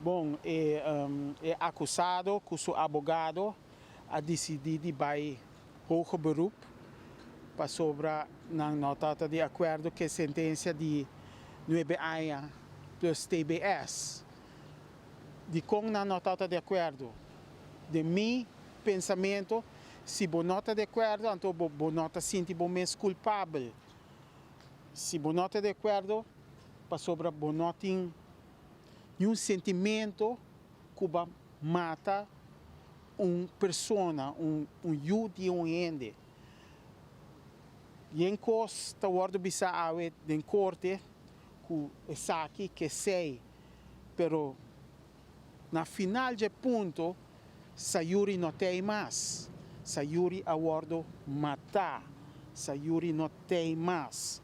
Bon, e e akusado ku su abogado a disidí di bai hoger beroep pasobra nan no tabata di akuerdo ku e sentensia di nuebe aña plus tbs. Dikon nan no tabata di akuerdo? Den mi pensamentu, si bo no ta di akuerdo anto bo bo no ta sinti bo mes kulpabel. Si bo no ta di akuerdo pasobra bo no tin niun sentimento ku ba mata un persona, un yu di un hende. Yen kos ta wòrdu bisá awe den korte ku esaki ke esei, pero na final dje punto Sayuri no t'ei mas. Sayuri a wòrdu matá. Sayuri no t'ei mas.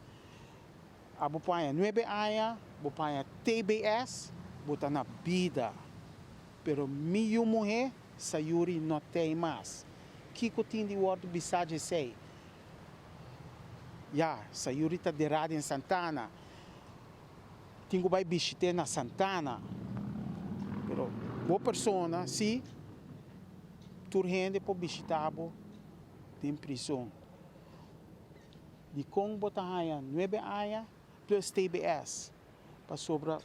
A bo paña nuebe aña, bo paña TBS, bo ta na bida. Pero mi yu muhé, Sayuri, no t'ei mas. Kiko tin di wòrdu bisá djesei? Ya, Sayuri ta derá den Santana. Tin ku bai bishit'é na Santana. Pero bo persona, sí, tur hende por bishitá bo den prizon. Dikon bo ta haña nuebe aña plus tbs? Pasobra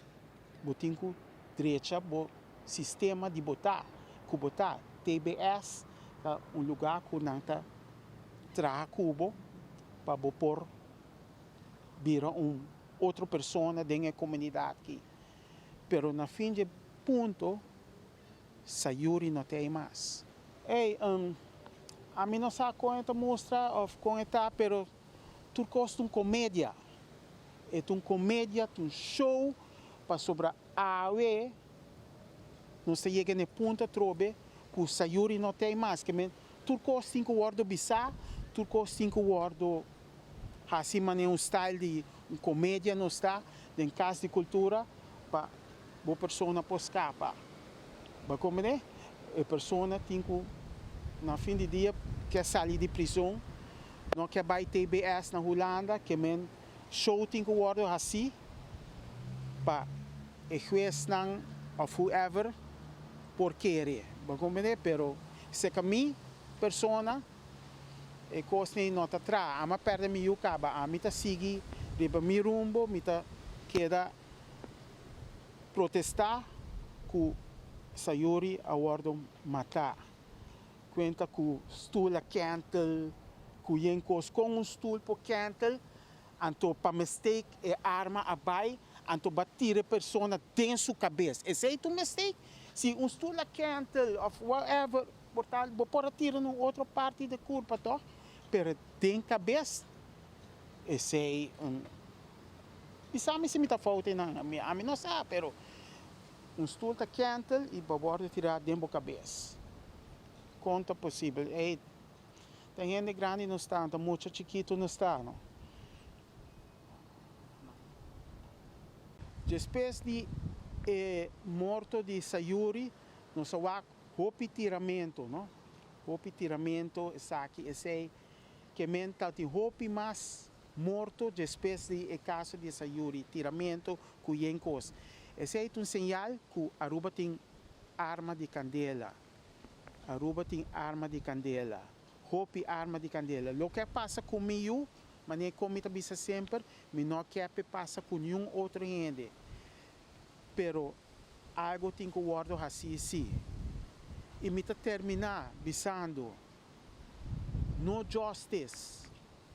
bo tin ku drecha bo sistema di bo ta ku bo ta. Tbs ta un lugá ku nan ta traha ku bo pa bo por bira un otro persona den e komunidat aki. Pero na fin dje punto Sayuri no ta ei mas. Ey, ami no sa kon e ta mustra of kon e ta, pero tur kos ta un komedia. E ta un komedia, ta un show, pasobra awe nos ta yega na e punto atrobe ku Sayuri no ta ei mas. Ke men tur kos tin ku wòrdu bisá, tur kos tin ku wòrdu hasi manera un style di un komedia nos ta den Kas di Kultura pa Bo persona por skapa. Bo a komprendé? E persona tin ku na fin di dia ke sali di prizon, no ke bai tbs na Hulanda, ke men show tin ku wòrdu hasí pa e huesnan òf whoever por kere. Bo a komprendé? Pero seka mi persona e kosnan no ta traha. Ami a pèrdè mi yu kaba. Ami ta sigui riba mi rumbo, mi ta keda. Protestá ku Sayuri a wòrdu matá. Kuenta ku stul a kèntel, ku yen kos. Kon un stul por kèntel? Anto pa mistake e arma a bai, anto ba tira e persona den su kabes. Esei ta un mistake? Si un stul a kèntel òf whatever, por ta bo por a tira na un otro parti di kurpa tòg, pero den kabes esei un. Bisa mi si mi ta fout einan, ami no sa, pero un stul ta kentel i bo wòrdu tirá den bo kabes. Kon ta posibel? Ey, ta hende grandi nos ta, ta mucha chikitu nos ta, no? Despues di e morto di Sayuri, nos a wak hopi tiramentu, no? Hopi tiramentu, esaki, esei, ke men ta tin hopi mas Morto despues di e caso di Sayuri, tiramento cu yen cos. Esey ta un señal cu Aruba tin arma di candela. Aruba tin arma di candela. Hopi arma di candela. Loke a pasa cu mi yu, manera con mi ta bisa semper, mi no kier p'e pasa cu niun otro hende. Pero algo tin cu wordo haci si. Y mi ta termina bisando, no justice.